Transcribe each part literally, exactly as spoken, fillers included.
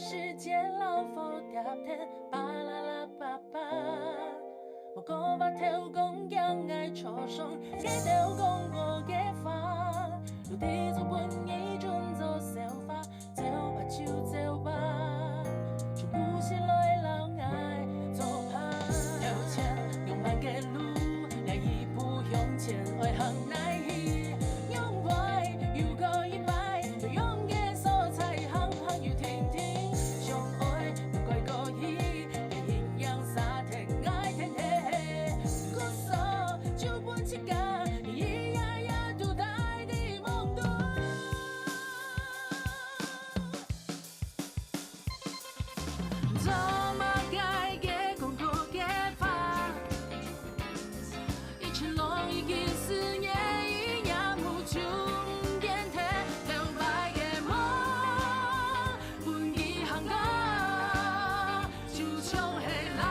時節老虎貼天，巴啦啦叭叭。無講話頭講驚𠊎著傷，該頭講我个話，有地做分你準做笑話，走吧就走吧，就不是來摎𠊎做伴。有錢用慢个路， 哪一步向前愛行哪去，用歪又過一擺，有用个所在行行又停停，相愛毋怪過去，營養三天愛天黑，故所就分自家，日日夜夜都戴在夢中。 做麼个个講過个話，一直攏已經思念，一夜無重見，頭擺个夢，分佢行過，就像係老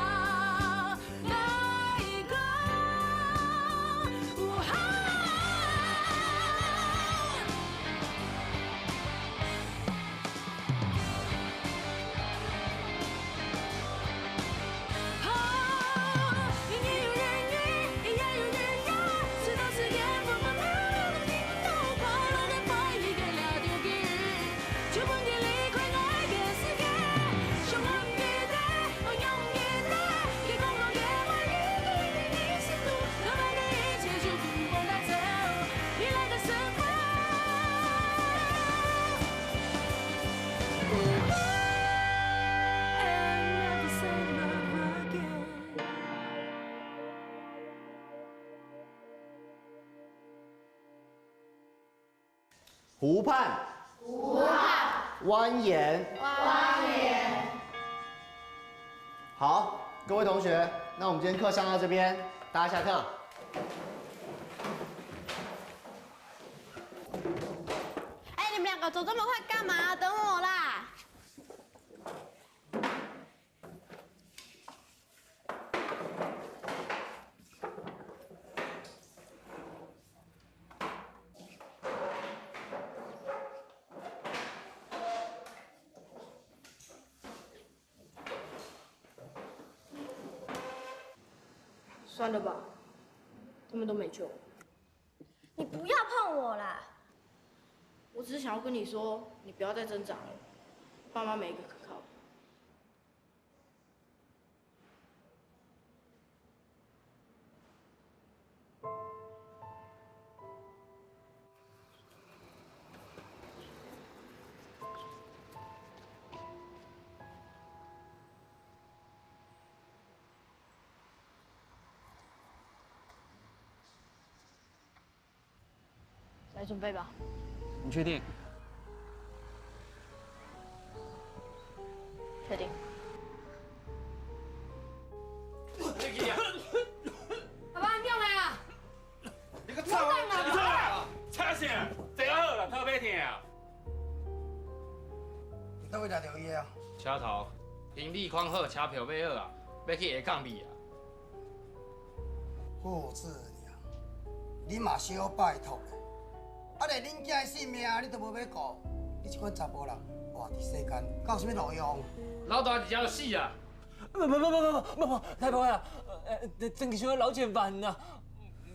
湖畔，湖畔，蜿蜒，蜿蜒。好，各位同學，那我們今天課上到這邊，大家下課。哎，你們兩個走這麼快幹嘛？等我啦！ 算了吧，他們都沒救。你不要碰我啦！我只是想要跟你說，你不要再掙扎了，爸媽沒一個可靠。 來準備吧。你確定？確定。阿爸，你仰仔啊？你个臭，你臭啊！臭啥？坐好啦，頭殼痛啊！你到位掠著伊啊？車頭，行李囥好，車票買好啊，欲去下港買啊。 顧志良，你嘛小拜託咧。啊，連恁囝个性命你都無欲顧，你這款查埔人活佇世間，敢有啥物路用？老大一條死啊！不不不不不不不，太婆啊！呃，真正想要老千萬吶，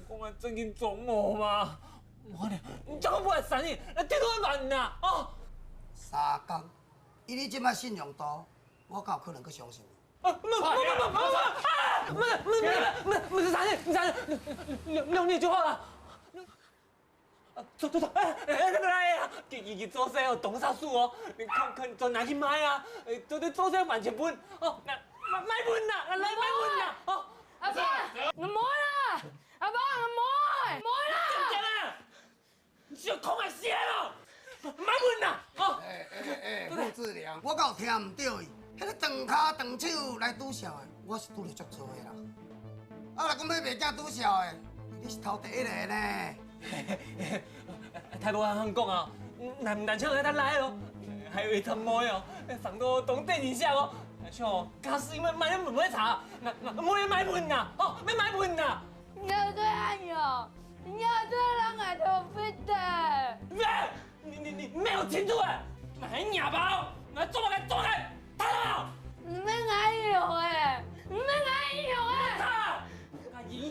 講啊，真正做夢嘛。我呢，你叫我不敢閃你，那跌落來萬吶，哦！三工，以你這擺信用度，我敢有可能去相信你？ 啊，不不不不不不，啊，不是不是不是不是不是，閃電閃電，六六六就好了。啊，走走走，哎哎哎，那個來呀，給給給，做事哦，懂啥數哦，你看看做拿去賣啊，哎，做做做事還錢本哦，那賣賣本吶，來賣本吶，哦。阿爸，你莫啦，阿爸，你莫莫啦。 你小空个死咯！賣本啦！哦！哎哎哎，顧志良，我敢有聽毋著去？彼个斷跤斷手來拄數的，我是拄著足濟的啦。啊，若講欲賣囝拄數的，你是頭第一个呢。太婆恁樣講啊，難難像个較來咯，還有一隻妹哦，生到當得人惜哦，像哦，假使因為賣了妹妹茶，那那妹也賣本啦，哦，欲賣本啦。 你要對俺有，你要對人愛頭皮的。喂，你你你沒有聽出來？哪還啞巴？來，做麼个？做麼个？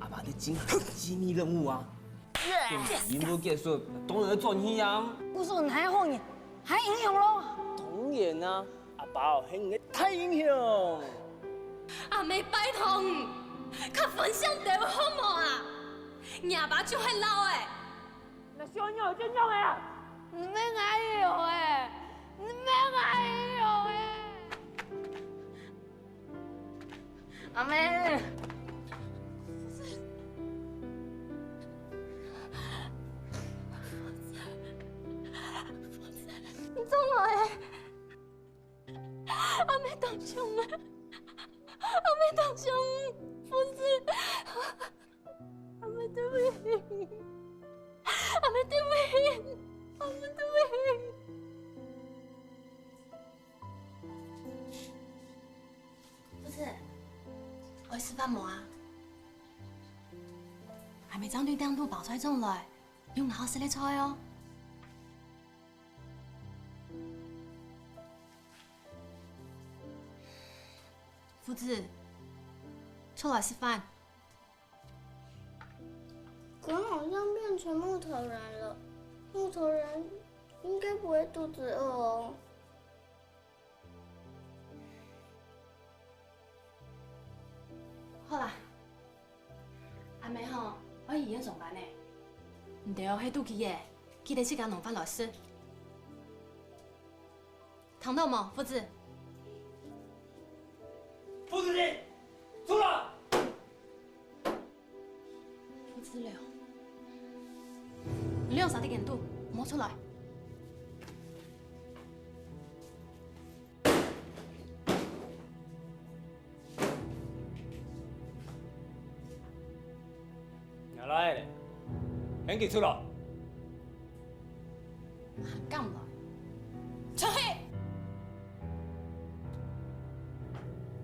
阿爸，你進行機密任務啊！任務結束，當然愛轉去啊！我說你還好呢，還英雄咯！當然啊，阿爸哦，係你个大英雄。阿妹拜託你，較分享兜好無啊？若爸就係老誒。 你小孬就孬个啊！你免𠊎搖誒，你免𠊎搖誒！阿妹，你轉來誒！阿妹當想你，阿妹當想你，福子。 阿妹對不起，阿妹對不起，阿妹對不起。福子，愛食飯無啊？阿妹正對店肚包菜轉來，有你好食个菜哦。福子，出來食飯。 光好像變成木頭人了，木頭人應該不會肚子餓哦。好啦，阿妹吼，愛去醫院上班呢。你兜係肚飢个，記得自家弄飯來食。 聽到無，福子？福子，你出來！福子了，你兩儕在該肚，莫出來！若倈仔咧，喊佢出來！ 還敢來？出去！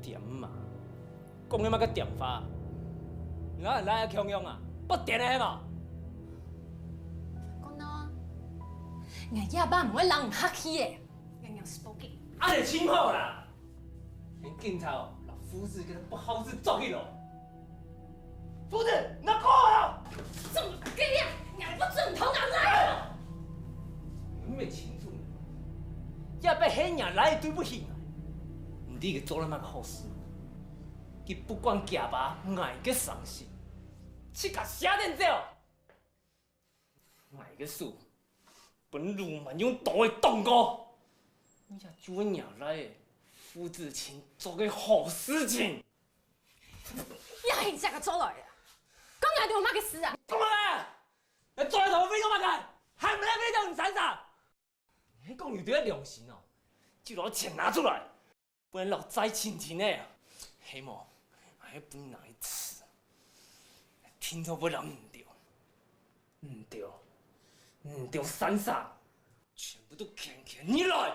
恬啊！講个麼个恬話？若倈仔共樣啊，發癲个係無？講到啊，𠊎這擺毋會摎你客氣个，𠊎仰斯報警。恁仔盡好啦！連警察哦，摎護士个不孝子捉去咯！ 福子，你講啊！做麼个啊？𠊎不准同人來哦！你毋清楚呢？這擺係若倈仔對不起𠊎，毋知佢做了麼个好事。佢不管厥爸𠊎个傷心，自家射等走。 𠊎个手分魯蠻用刀仔擋過，這就係若倈仔父子情做个好事情。這係你自家做來个，關𠊎兜麼个事啊？講啊！你做來做為做麼个？還毋係為著你三儕？你係講有兜仔良心哦，就摎錢拿出來！ 分人老債清清个啊！係無，𠊎愛分你拿去食，定著會摎你兜、你兜、你兜三儕，全部都牽牽起來！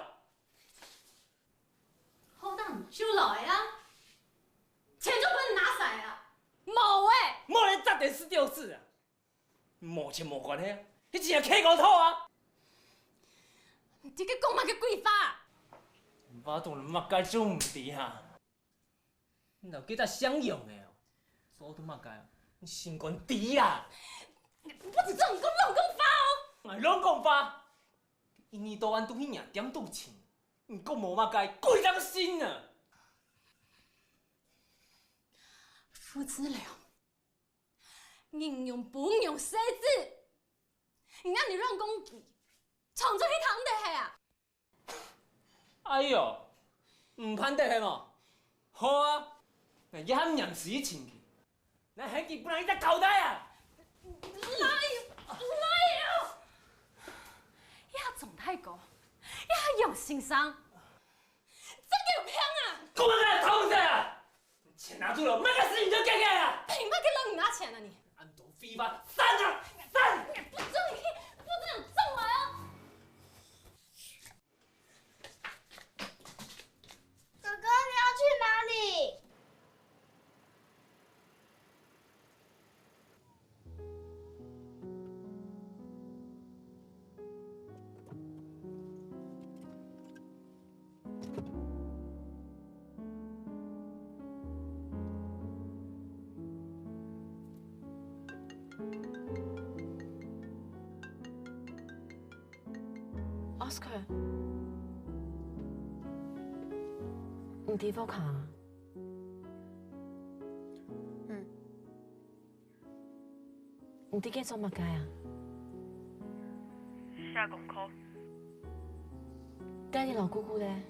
好膽就來啊！錢就分你拿晒啊！無欸！無咧，早點死就是啊！ 無錢無關係啊，你只係客家套啊！你講麼个鬼話？我都麼个就毋知啊！你摎佢兜相用个哦，做到麼个？你心肝底啊！你不止這種亂講話哦！𠊎亂講話？一日到暗都去若店肚尋，你講無麼个，鬼當心啊！傅志良， 人用分量細子，你恁樣亂講佢，傳出去聽得係啊？哎喲，毋盼得係無？好啊，𠊎一下黏時尋佢，𠊎喊佢分人一隻交代啊！來，來哦！這鍾大哥，這楊先生，真个有病啊！講麼个偷食啊！ 錢拿出來，麼个事情就解決啊！憑麼个摎你拿錢啊你？恁多廢話，散啊，散！不准你，不准你撞我哦！哥哥，你要去哪里？ Oscar，你在屋下啊？嗯。 你在該做麼个啊？寫功課。爹地摎姑姑咧？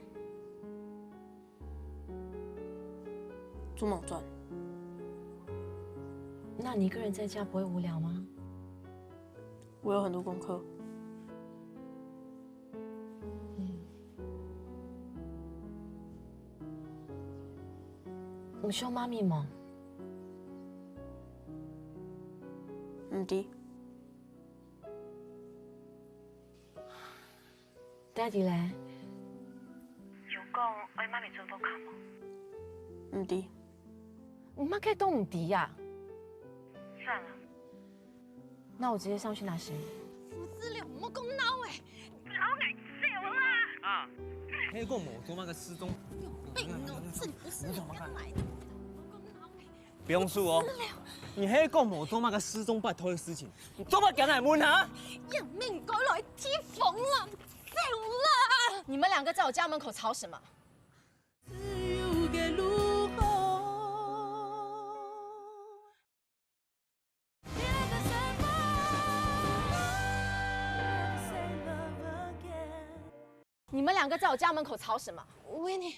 出門轉。那你一個人在家不會無聊嗎？我有很多功課。 你想媽咪無？毋知。爹地咧？有講愛媽咪轉屋下無？毋知。你麼个都毋知啊？算了。 那我直接上去拿行李。傅志良，莫講鬧誒！摎𠊎走啦！啊，你係講無做麼个失蹤？有病哦，這不是你該來的。莫講鬧誒！不用輸哦。傅志良，你係講無做麼个失蹤八胎个事情，你做麼个驚𠊎問啊？也毋應該來地方啦，走啦！你們兩個在我家門口吵什麼？ 你們兩個在我家門口吵什麼？維尼，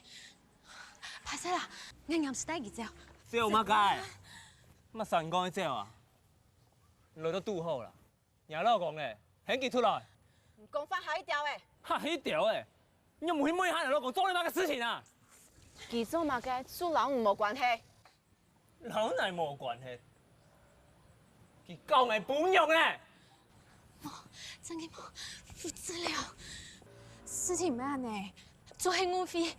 歹勢啦，𠊎臨時帶佢走。走麼个？麼儕講愛走啊？來到堵好啦。 若老公咧，喊佢出來。你講話較一調誒！較一調誒！你又毋去問下若老公做了麼个事情啊？佢做麼个就摎你無關係。摎𠊎無關係？佢搞𠊎餔娘誒！無，真个無，傅志良。事情毋係恁呢，就係誤會。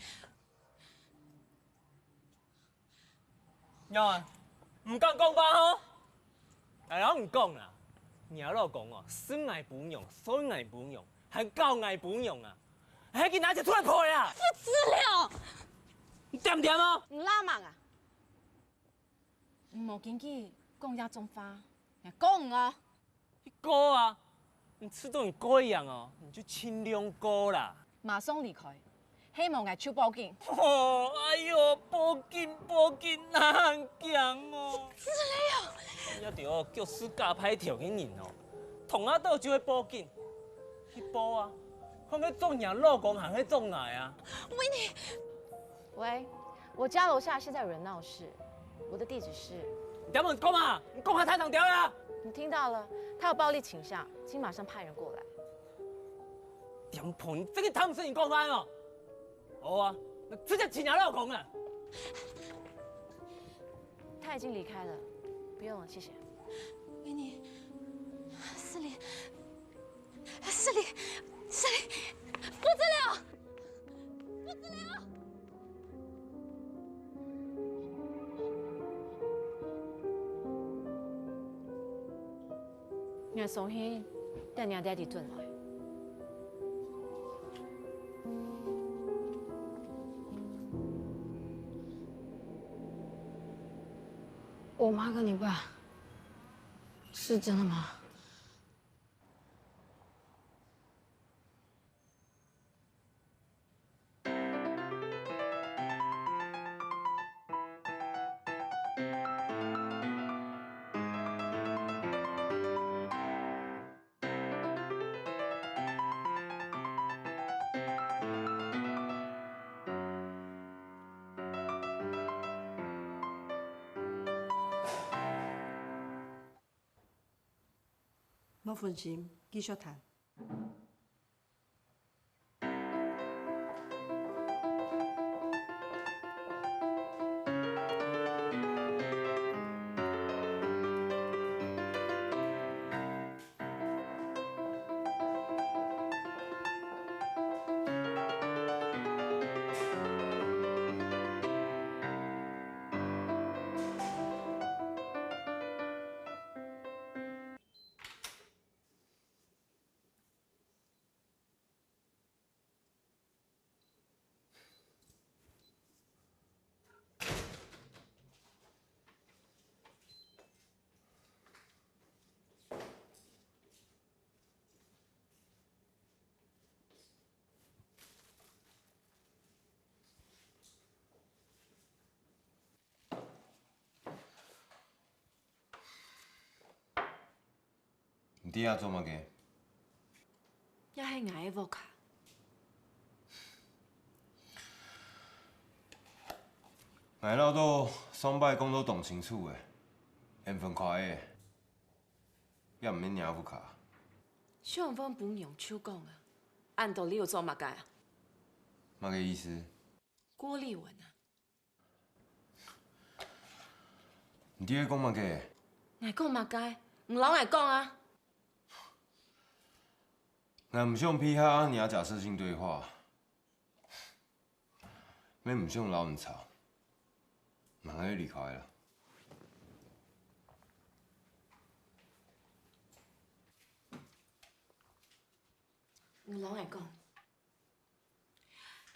仰啊，毋敢講話吼？𠊎摎你講啊，若老公哦，食𠊎餔娘，睡𠊎餔娘，還搞𠊎餔娘啊！係佢拿錢出來賠啊！傅志良！你恬恬哦！你拉猛啊！你無根據講這種話，𠊎告你哦！ 你告啊！你試著你告一樣哦，你就盡量告啦！馬上離開，係無𠊎就報警！哦，哎喲，報警報警，哪恁驚哦！之類哦！你這條腳趾甲歹條个人哦，動啊著就會報警，去報啊！看係捉若老公還係捉𠊎啊！維尼，喂，我家樓下現在有人鬧事，我的地址是……你聽無講嘛？你講話太長條了！ 你聽到了，他有暴力傾向，請馬上派人過來。點破，你這個貪生你講話哦！好啊，𠊎直接請若老公啊！他已經離開了，不用了，謝謝。維尼，是你，是你，是你，不得了，不得了！ 𠊎上去等若爹地轉來。我妈跟你爸是真的吗？莫分心，繼續談。 你佇遐做麼个？這係𠊎个屋下。𠊎恅著上擺講到當清楚个，緣分開个，也毋免你屋下。相反分娘舅講啊，恁多理由做麼个啊？麼个意思？郭立文啊。 你在講麼个？𠊎講麼个？你摎𠊎講啊！𠊎毋想配合你个假設性對話，也毋想摎你吵，𠊎愛離開了。你摎𠊎講，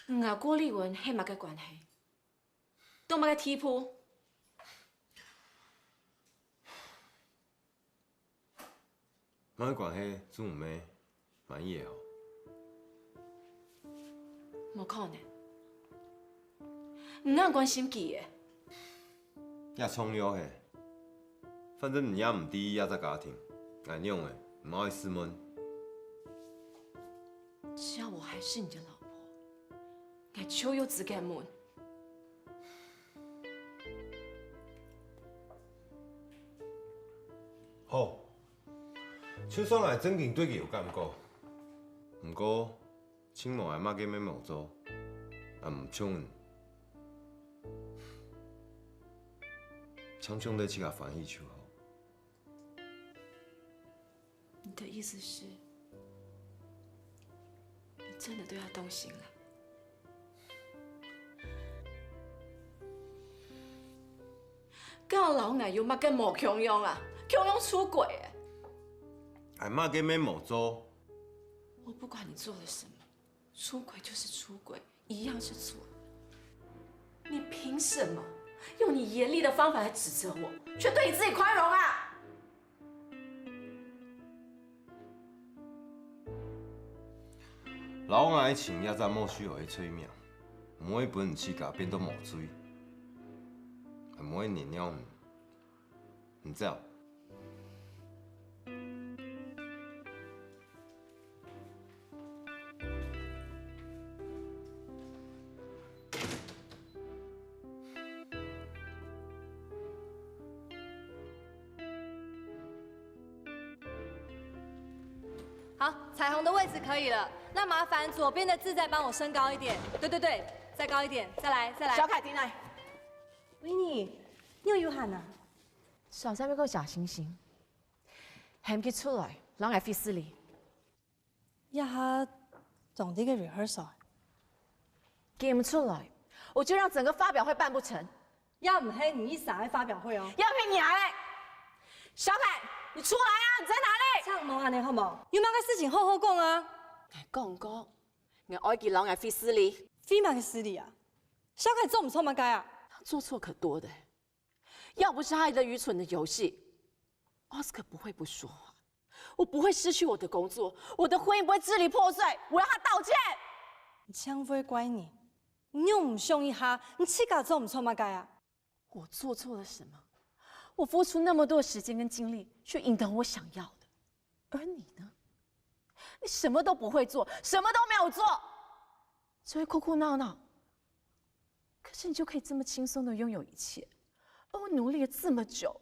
你摎郭立文係麼个關係？ 到麼个地步？麼个關係，做毋係滿意个吼？無可能。你恁關心佢个？也重要嘿。反正你也毋知這隻家庭，𠊎仰仔，毋愛試問。只要我還是你的老婆， 𠊎就有資格問。好，就算𠊎正經對佢有感覺，毋過，盡無𠊎麼个乜無做，也毋像你，淨想著自家歡喜就好。 你的意思是，你真的對他動心了？該摎𠊎有麼个無共樣啊？共樣出軌欸！𠊎麼个乜無做。我不管你做了什麼， 出軌就是出軌，一樣是錯。你憑什麼用你嚴厲的方法來指責我，卻對你自己寬容啊？摎𠊎尋這隻無需要个罪名，毋會分你自家變到無罪，也毋會原諒你。 你走。好，彩虹的位置可以了，那麻煩左邊的字再幫我升高一點。對對對，再高一點，再來再來。小凱，停來。維尼，你有流汗啊？ 上上面个假惺惺，喊佢出來，摎𠊎會失禮。這下當地个rehearsal，佢毋出來，我就讓整個發表會辦不成。也毋係你一儕个發表會哦。也毋係你个。小凱，你出來啊！你在哪裡？唱無恁呢好無？有麼个事情好好講啊！𠊎講過，𠊎愛佢摎𠊎會失禮。會麼个失禮啊？小凱做毋著麼个啊？他做錯可多的。要不是他的愚蠢的游戏，Oscar 不会不说话，我不会失去我的工作，我的婚姻不会支离破碎。我要他道歉。你真会怪你，你又毋想一下，你自家做毋出麼个啊？我做错了什么？我付出那么多的时间跟精力去赢得我想要的，而你呢？你什么都不会做，什么都没有做，只会哭哭闹闹。可是你就可以这么轻松的拥有一切，而我努力了这么久，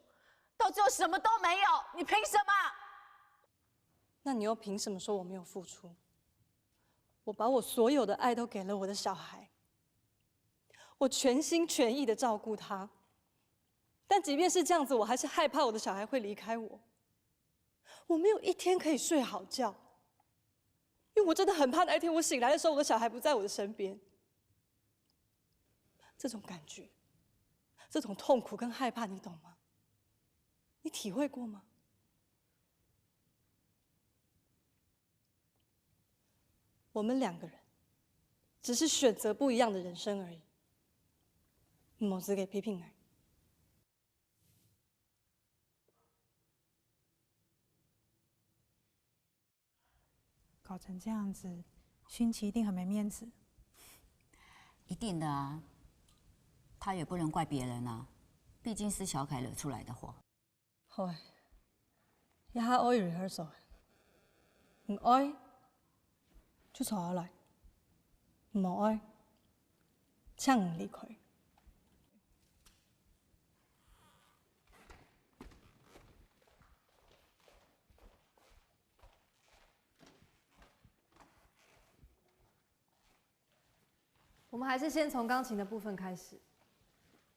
到最后什么都没有，你凭什么？那你又凭什么说我没有付出？我把我所有的爱都给了我的小孩，我全心全意的照顾他，但即便是这样子，我还是害怕我的小孩会离开我。我没有一天可以睡好觉，因为我真的很怕哪一天我醒来的时候，我的小孩不在我的身边。这种感觉，这种痛苦跟害怕，你懂吗？你体会过吗？我们两个人只是选择不一样的人生而已，你没资格批评我。搞成这样子，薰琪一定很没面子。一定的啊，他也不能怪别人啊，毕竟是小凯惹出来的祸。好欸，这下愛rehearsal，毋愛就坐下來，無愛，請你離開。 我们还是先从钢琴的部分开始。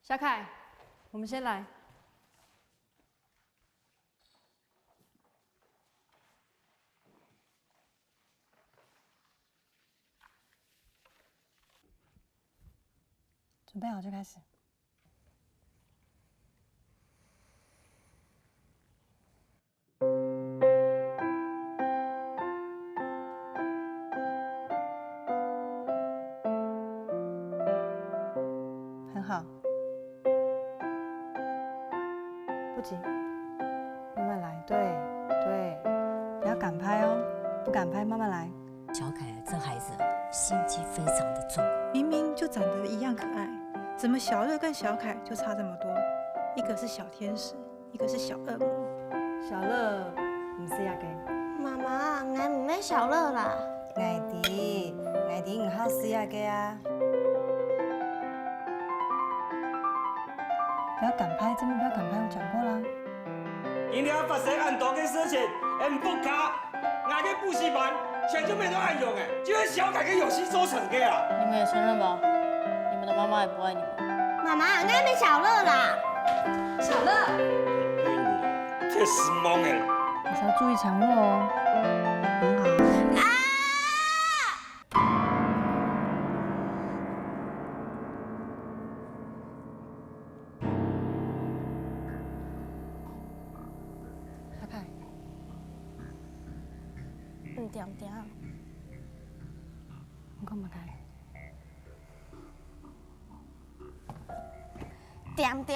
小凯，我们先来。准备好就开始。 很好。不急，慢慢来。对，对，不要赶拍哦，不赶拍，慢慢来。小凯这孩子啊，心机非常的重。明明就长得一样可爱，怎么小乐跟小凯就差这么多？一个是小天使，一个是小恶魔。小乐，毋使啊个。妈妈，𠊎毋係小乐啦。𠊎知，𠊎知你好死啊个啊。不要赶拍，真的不要赶拍，我讲过啦。今天發生恁多个事情，恁不卡，𠊎个補習班全就變到恁樣欸，就係小凱个遊戲造成个啊。你们也承认吧，你们的妈妈也不爱你们。妈妈，𠊎毋係小乐啦。小乐。對你，這是夢欸。你需要注意强弱哦。很好。啊！ 阿凱，毋恬恬。你講麼个？恬恬！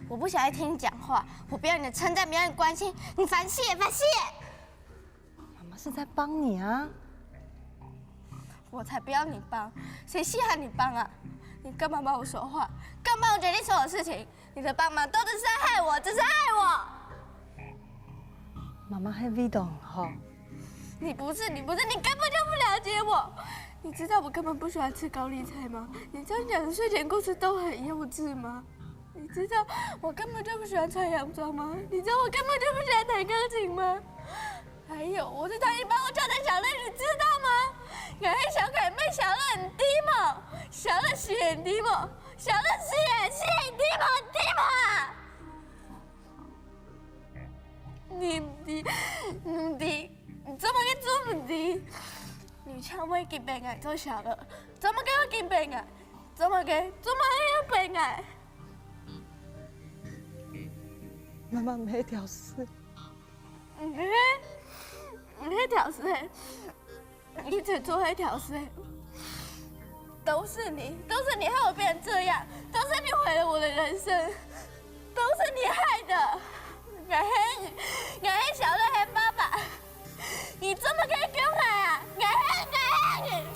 我不想再聽你講話，我不要你的稱讚，不要你的關心，你煩死了，煩死了！媽媽是在幫你啊。我才不要你幫，誰稀罕你幫啊？你幹嘛幫我說話？幹嘛幫我決定所有事情？你的幫忙都只是在害我，只是害我。媽媽係為著你好。你不是，你不是，你根本就不了解我。你知道我根本不喜欢吃高丽菜吗？你知道你讲的睡前故事都很幼稚吗？你知道我根本就不喜欢穿洋装吗？你知道我根本就不喜欢弹钢琴吗？还有，我是他一般我叫的小乐，你知道吗？我是小凯妹，小乐你知吗？小乐是你知吗？小乐是你知吗？知吗？你知，你知，你怎么个做不知？你千万给别人做小乐，怎么给我给别人？怎么给？怎么给别人？妈妈没屌丝。 你係，你係條絲欸，你一直做係條絲欸。都是你，都是你害我变成这样，都是你毁了我的人生，都是你害的。我恨，我恨小乐，恨爸爸。你怎么可以给我来啊？我恨，我恨。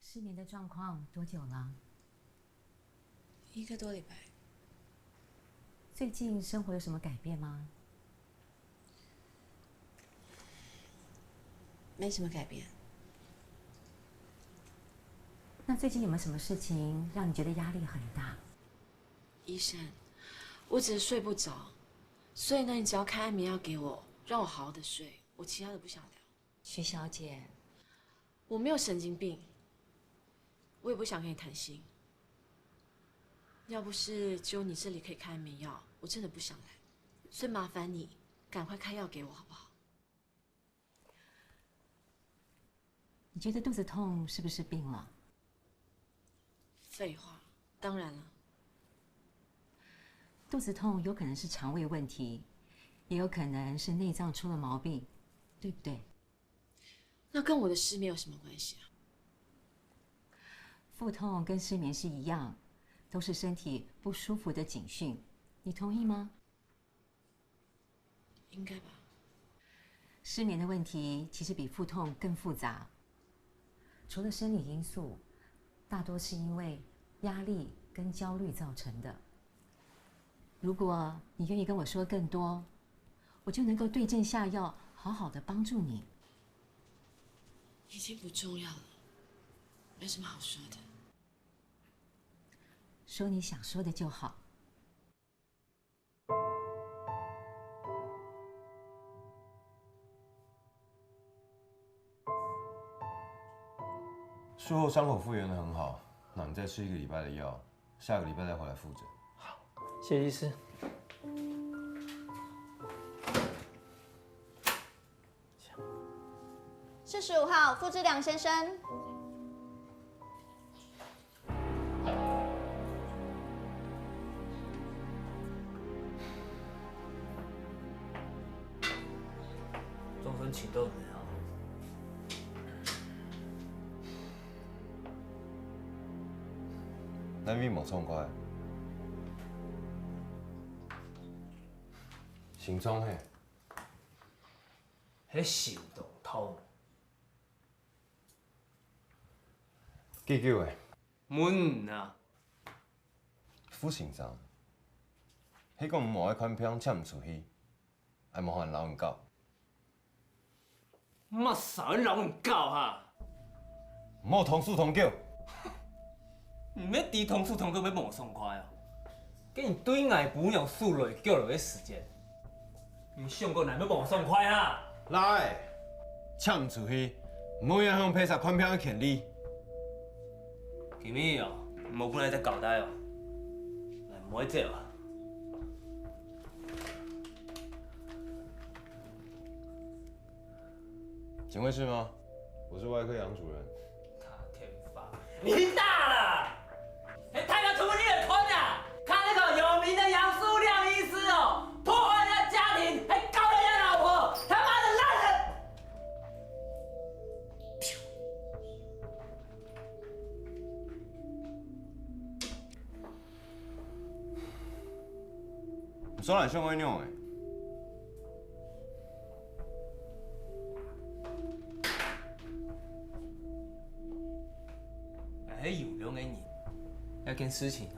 失眠的状况多久了？一个多礼拜。最近生活有什么改变吗？没什么改变。那最近有没有什么事情让你觉得压力很大？医生，我只是睡不着，所以呢，你只要开安眠药给我，让我好好的睡，我其他的不想聊。徐小姐，我没有神经病，我也不想跟你谈心。要不是只有你这里可以开安眠药，我真的不想来。所以麻烦你赶快开药给我，好不好？你觉得肚子痛是不是病了？废话，当然了。肚子痛有可能是肠胃问题，也有可能是内脏出了毛病，对不对？那跟我的失眠有什么关系啊？腹痛跟失眠是一样，都是身体不舒服的警讯，你同意吗？应该吧。失眠的问题其实比腹痛更复杂，除了生理因素，大多是因为压力跟焦虑造成的。如果你愿意跟我说更多，我就能够对症下药，好好的帮助你。已经不重要了，没什么好说的。说你想说的就好。术后伤口复原得很好，那你再吃一个礼拜的药，下个礼拜再回来复诊。谢谢医师。四十五号，傅志良先生。终身请到你啊！哪位无爽快？心脏嘿。 係手動痛。幾久个？問啊！副先生，你講無愛看病，請毋出去，愛麻煩老人家。麼儕老人家哈？ 莫動手動腳！你乜知動手動腳會無爽快啊？該你對𠊎餔娘手來腳來个時節，你想過哪會無爽快啊？來，請出去，無影響別儕看病个權利。今日哦，無本來再交代哦，來，莫走啊！ 請問是嗎？我是外科杨主任。大天发，你大了！还太阳出不你的坤啊！看那个有名的杨树亮医师哦，破坏人家家庭，还告人家老婆，他妈的烂人！ 你做來想愛仰仔？哎，有兩个人，那件事情啊，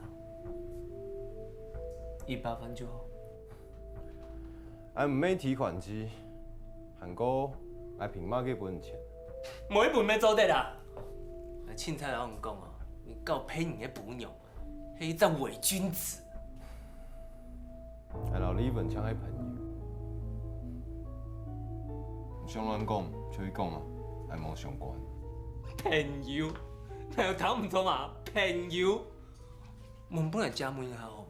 一百分就好。，𠊎毋係提款機，還過𠊎憑麼个分你錢？無一分也做得啊！𠊎清彩摎你講哦，你交騙人个餔娘，係一隻偽君子。𠊎摎麗文像係朋友，你想亂講就去講啊，𠊎無相關。朋友？哪有聽毋著啊？朋友？ 問本來姐問一下好無？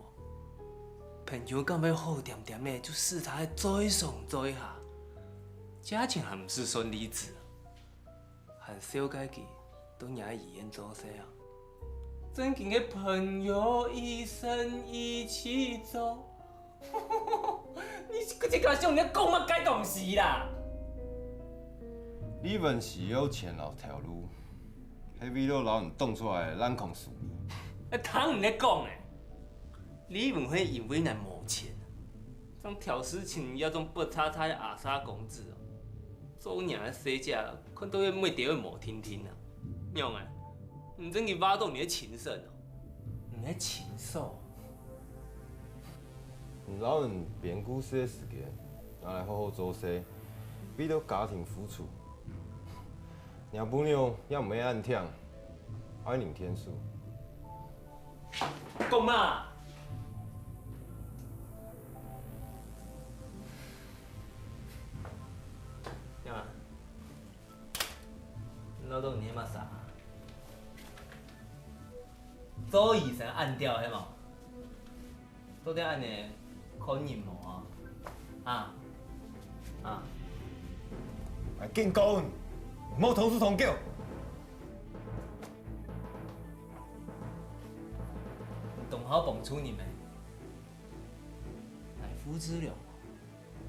朋友敢會好恬恬个，就使他在嘴上嘴下？姐情還毋使算例子啊，還紹介佢到若醫院做事啊？正經个朋友，醫生一起走。你這个想你講麼个東西啦？你們需要錢摎頭路， 係為了摎你當初个爛空事呢。哎，聽你咧講欸，你毋會因為𠊎無錢，像挑事情一樣不差差个阿沙公子哦，做若个細姐，看到个目珠會毛挺挺啊。仰欸，你真个挖到你个親生哦？你个親嫂？你摎你編故事个時間，拿來好好做事，為了家庭付出。 若餔娘也毋會恁聽，愛你天數。講嘛！仰啊？你恅著你係麼儕？做醫生恁刁係無？ 做得恁仔看人無啊？啊？啊？哎，緊講，毋好拖手拖腳。你當好幫助人咩？哎，付志良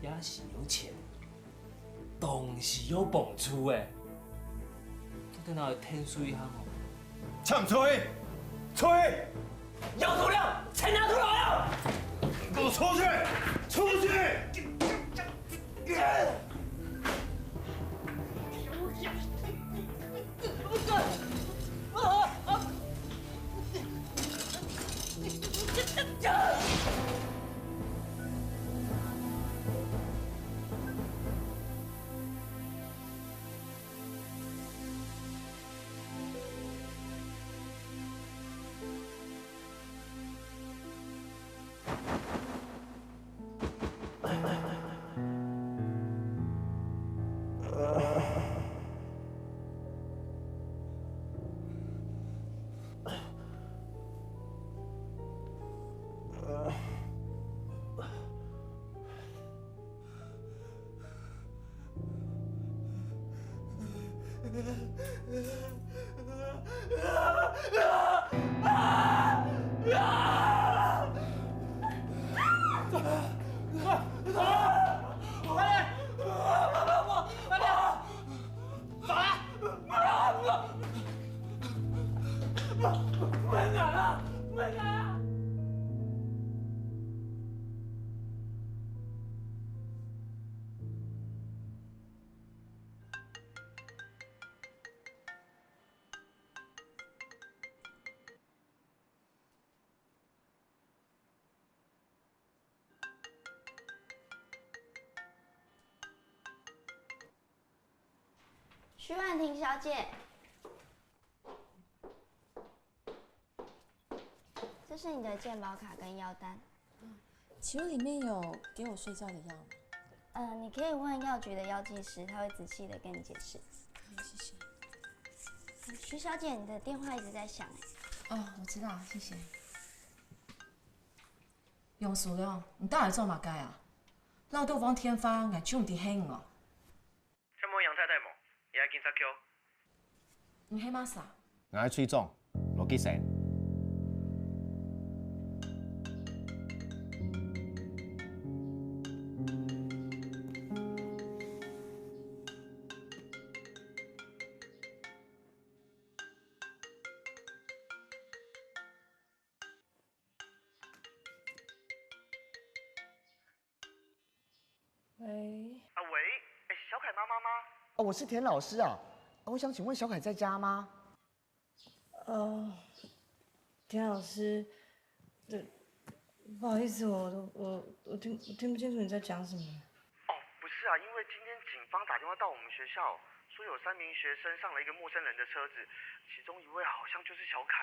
也係有錢。 當時有幫助欸，到底哪會𢯭手一下吼？請出去！出去！姚棟樑，請拿出來啊！給我出去！出去！ 徐婉婷小姐，这是你的健保卡跟药单。请问里面有给我睡觉的药吗？呃，你可以问药局的药剂师，他会仔细的跟你解释。好，谢谢。徐小姐，你的电话一直在响欸。哦，我知道，谢谢。杨淑良，你到底做么个啊？老豆放电话，𠊎就毋知係你哦。 請問楊太太無？這下警察局。你係麼儕？𠊎係隊長，羅吉生。 喂。啊，喂，哎，小凯妈妈吗？哦，我是田老师啊。啊，我想请问小凯在家吗？哦，田老师，对，不好意思，我我我听我听不清楚你在讲什么。到我们学校说有三名学生上了一个陌生人的车子，其中一位好像就是小凯。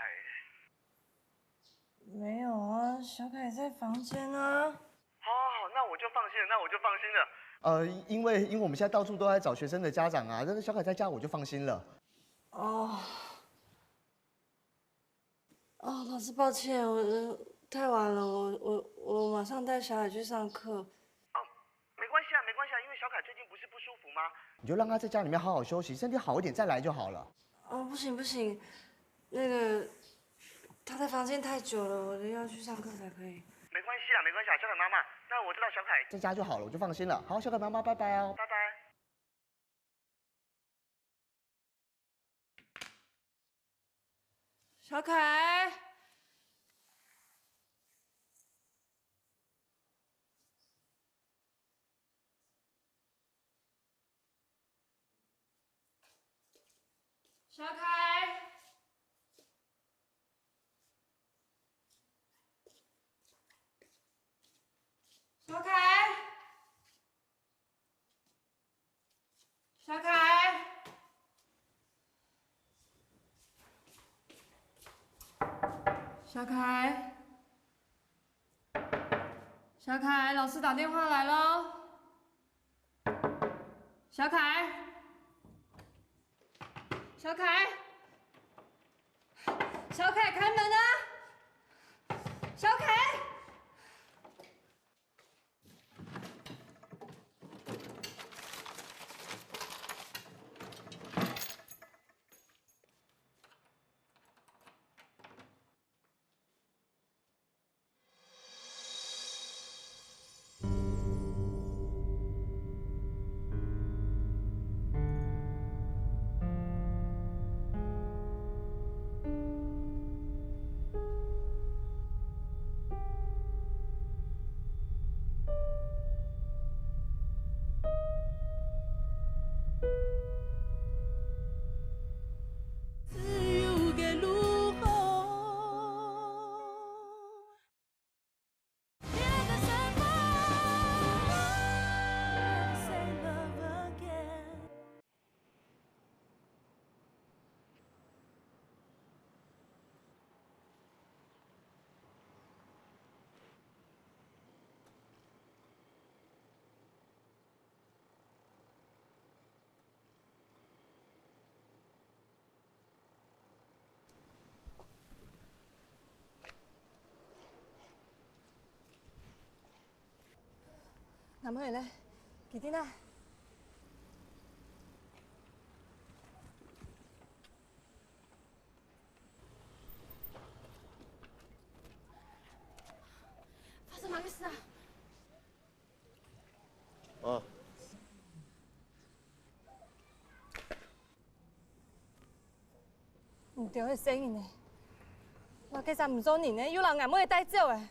没有啊，小凯在房间啊。好，好，好，那我就放心了，那我就放心了。呃，因为因为我们现在到处都在找学生的家长啊，但是小凯在家我就放心了。哦，哦，老师，抱歉，我，呃，太晚了，我，我，我马上带小凯去上课。哦，没关系啊，没关系啊，因为小凯最近不是不舒服吗？你就让他在家里面好好休息，身体好一点再来就好了。哦，不行，不行，那个，他在房间太久了，我得要去上课才可以。没关系啊，没关系啊，小凯妈妈，那我知道小凯在家就好了，我就放心了。好，小凯妈妈，拜拜哦。拜拜。 小凯，小凯，小凯。 小凯，小凯，小凯，老师打电话来了。小凯，小凯，小凯，开门啊！小凯。阿妹咧，佢在哪？發生麼个事啊？ 哦。毋對，該細人仔，麼个儕毋做人仔，又摎𠊎妹仔帶走咧。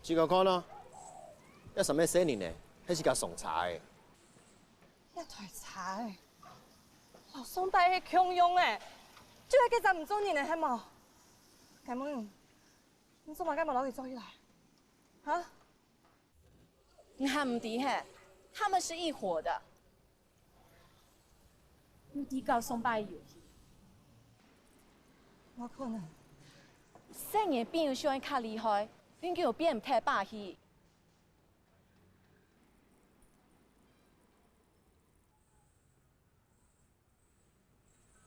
自家看啊，該儕麼个細人仔，係自家送車仔。該台車仔，摎上擺係共樣仔，就係該儕毋做人仔，係無？𠊎問你，你做麼个無摎佢捉起來？ 哈？你還毋知係，他們是一夥的。你知搞上擺遊戲？無可能。細人仔變有時會較厲害，永久變毋忒把戲。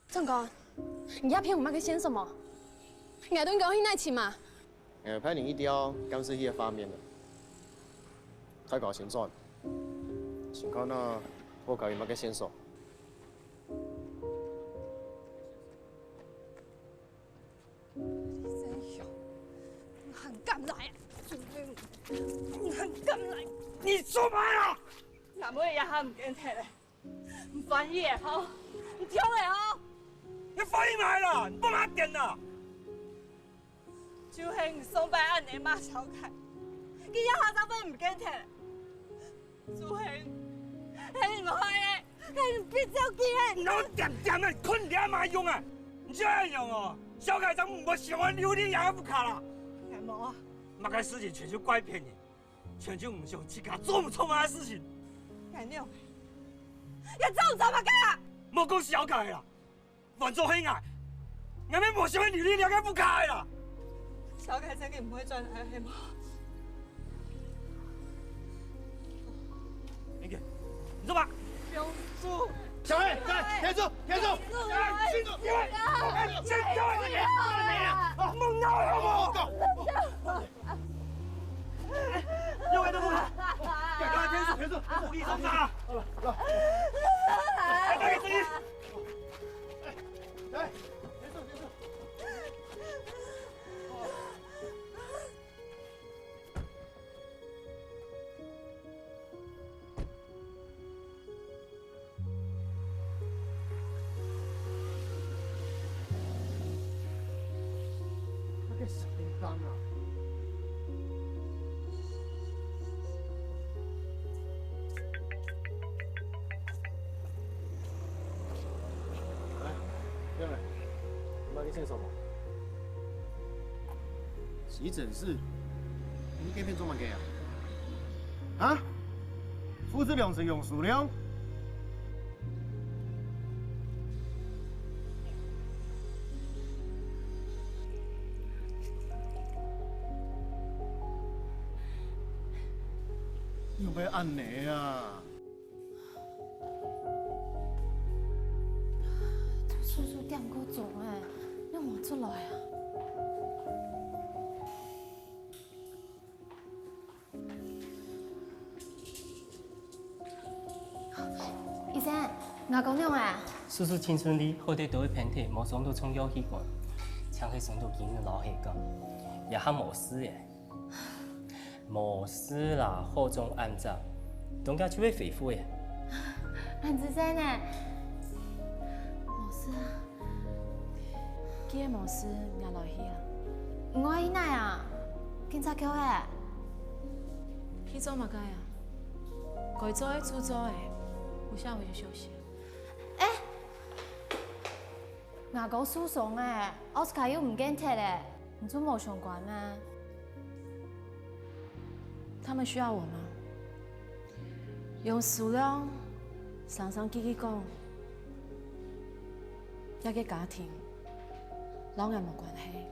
長官，你這片有麼个線索無？𠊎兜應該愛去哪尋啊？𠊎派人去調監視器个畫面了。大家先轉，先看啊，屋下有麼个線索。李正雄，你還敢來啊？你還敢來？你做麼个啊？𠊎妹也還毋見忒咧。 你翻譯个吼，你跳个吼。你翻譯麼个啦？你放下電啦！就係你上擺恁樣罵小凱，佢這下正會毋見忒。就係，係你害个，係你逼走佢个。你哪恬恬啊？你睏了嘛用啊？你這樣哦，小凱正毋會想愛留你這屋下啦。𠊎無啊。麼个事情全就怪別人。 全就毋想自家做毋著麼个事情。𠊎仰，也走毋走嘛个啊？莫講小凱啦，換做係𠊎，𠊎也無想愛留你這个屋下个啦。小凱真个毋會轉來係無？你看，你走吧。小凱，小凱，天柱，天柱，小凱，天柱，小凱，天柱，莫鬧了好不好？ 用力都不敢。敢敢天柱，天柱，我跟你说啥？好了，好了。来，大家注意。来，天柱，天柱。来，妹妹，你捌去厕所無？ 急診室？你該片做麼个啊？啊？父子倆係用手量？仰會恁呢啊？ 叔叔點過鐘欸，仰無出來啊？醫生，吾哥仰欸？手術盡順利，好得到个病體，無傷到重要器官，淨係傷到筋絡血管，這下無事欸。 無事啦，好轉恁早，當下就會恢復欸。恁仔細呢？無事啊，既然無事，𠊎來去啊。你愛去哪啊？警察局欸。去做麼个啊？該做个就做欸，有啥愛就休息。欸！ 吾哥受傷欸，奧斯卡又毋見忒欸，你就無相關咩？他們需要我嗎？用數量常常記記講，這個家庭摎𠊎無關係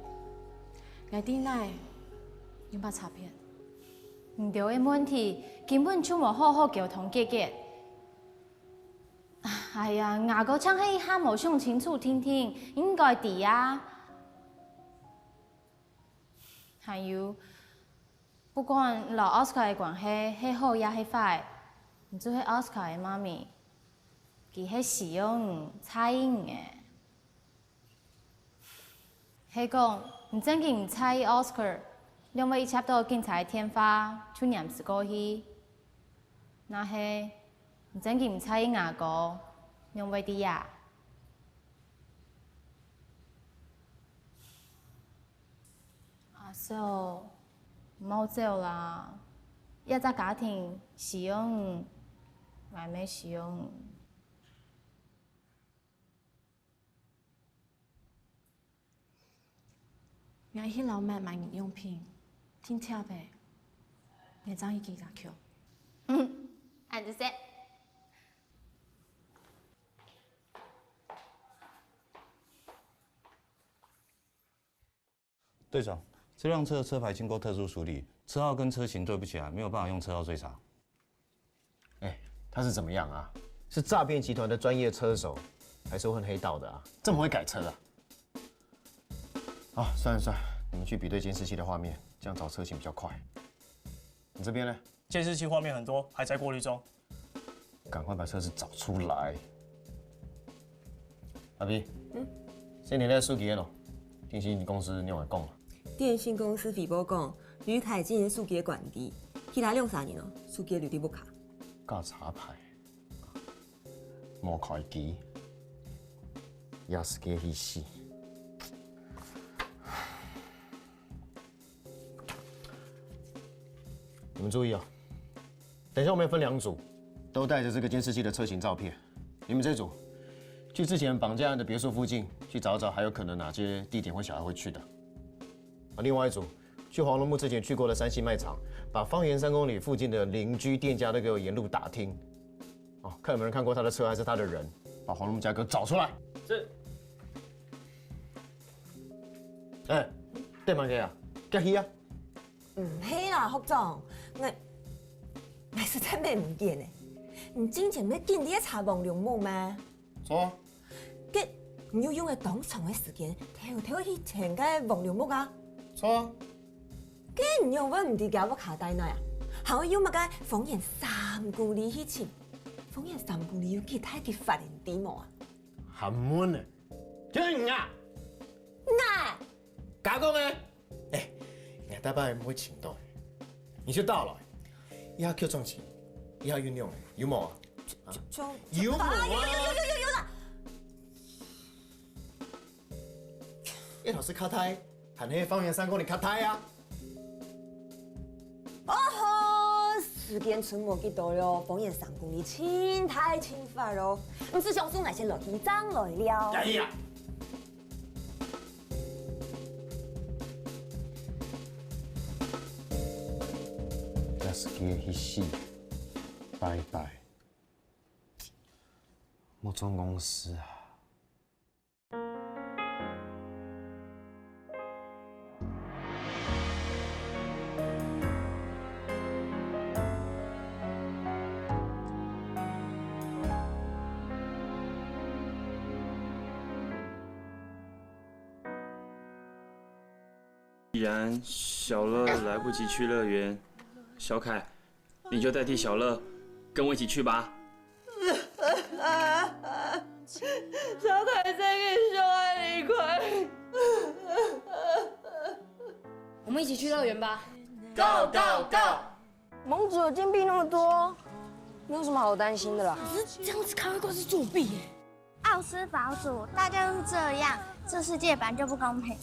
，𠊎知哪有麼差別。你兜个問題根本就無好好溝通解決。 哎呀，吾哥淨係一下無想清楚定定，應該知啊。還有，不管你摎奧斯卡个關係係好也係壞，你就係奧斯卡个媽咪，佢係需要你、在意你个。 係講，你正經毋在意Oscar，仰會一接到警察个電話就黏時過去？若係，你正經毋在意吾哥，仰會知啊？阿秀，毋好走啦！這隻家庭需要你，𠊎乜需要你。 𠊎去摎姆買日用品，定貼个，𠊎正去佢家去。嗯，恁仔細。隊長，這輛車車牌經過特殊處理，車號跟車型對不起啊，沒有辦法用車號追查。 哎，他是怎麼樣啊？是詐騙集團的專業車手，還是混黑道的啊？這麼會改車啊？啊，算了算了，你們去比對監視器的畫面，這樣找車型比較快。你這邊呢？監視器畫面很多，還在過濾中。趕快把車子找出來。阿B，嗯？先前个手機个咯，電信公司你有講啊？電信公司回報講， 有一台進行手機个管理，其他兩儕人哦，手機留在屋下。搞插牌，無開機，也係个去死。你們注意哦，等一下我們要分兩組，都帶著這個監視器的車型照片。你們這組去之前綁架案的別墅附近去找找，還有可能哪些地點會小孩會去的。啊，另外一組 去黃龍木之前去過的三星賣場，把方圓三公里附近的鄰居店家都給我沿路打聽，看有没有人看过他的车还是他的人，把黄木甲给我找出来。是。哎，干嘛给啊？干嘛啊？毋係啦，學長，𠊎，𠊎實在毋見呢。你進前毋係緊在該查黃龍木咩？著啊。該你有用該當長个時間，偷偷去尋該黃龍木啊？著啊。該你仰會毋知厥屋下在哪啊？還愛用麼个方圓三公里去尋？方圓三公里有幾大个範圍，你知無啊？還問呢？就係你啊！𠊎！ 假講个，哎，𠊎大伯毋會尋到，你就到了，一下叫重情，一下運用，有無啊？就有無啊？有有有有有啦！葉老師較大，還係方圓三公里較大啊？哦吼，時間賰無幾多了，方圓三公里盡大盡闊咯。毋使想送來先落去，正來了。哎呀！ Yasuki个去死，拜拜。莫做戇事啊！既然小乐来不及去乐园，小凯，你就代替小乐跟我一起去吧。小凯真个想要离开。我们一起去乐园吧。 Go go go！盟主有金币那么多，没有什么好担心的啦。可是这样子开会公司作弊耶。奥斯堡主，大家都是这样，这世界本来就不公平。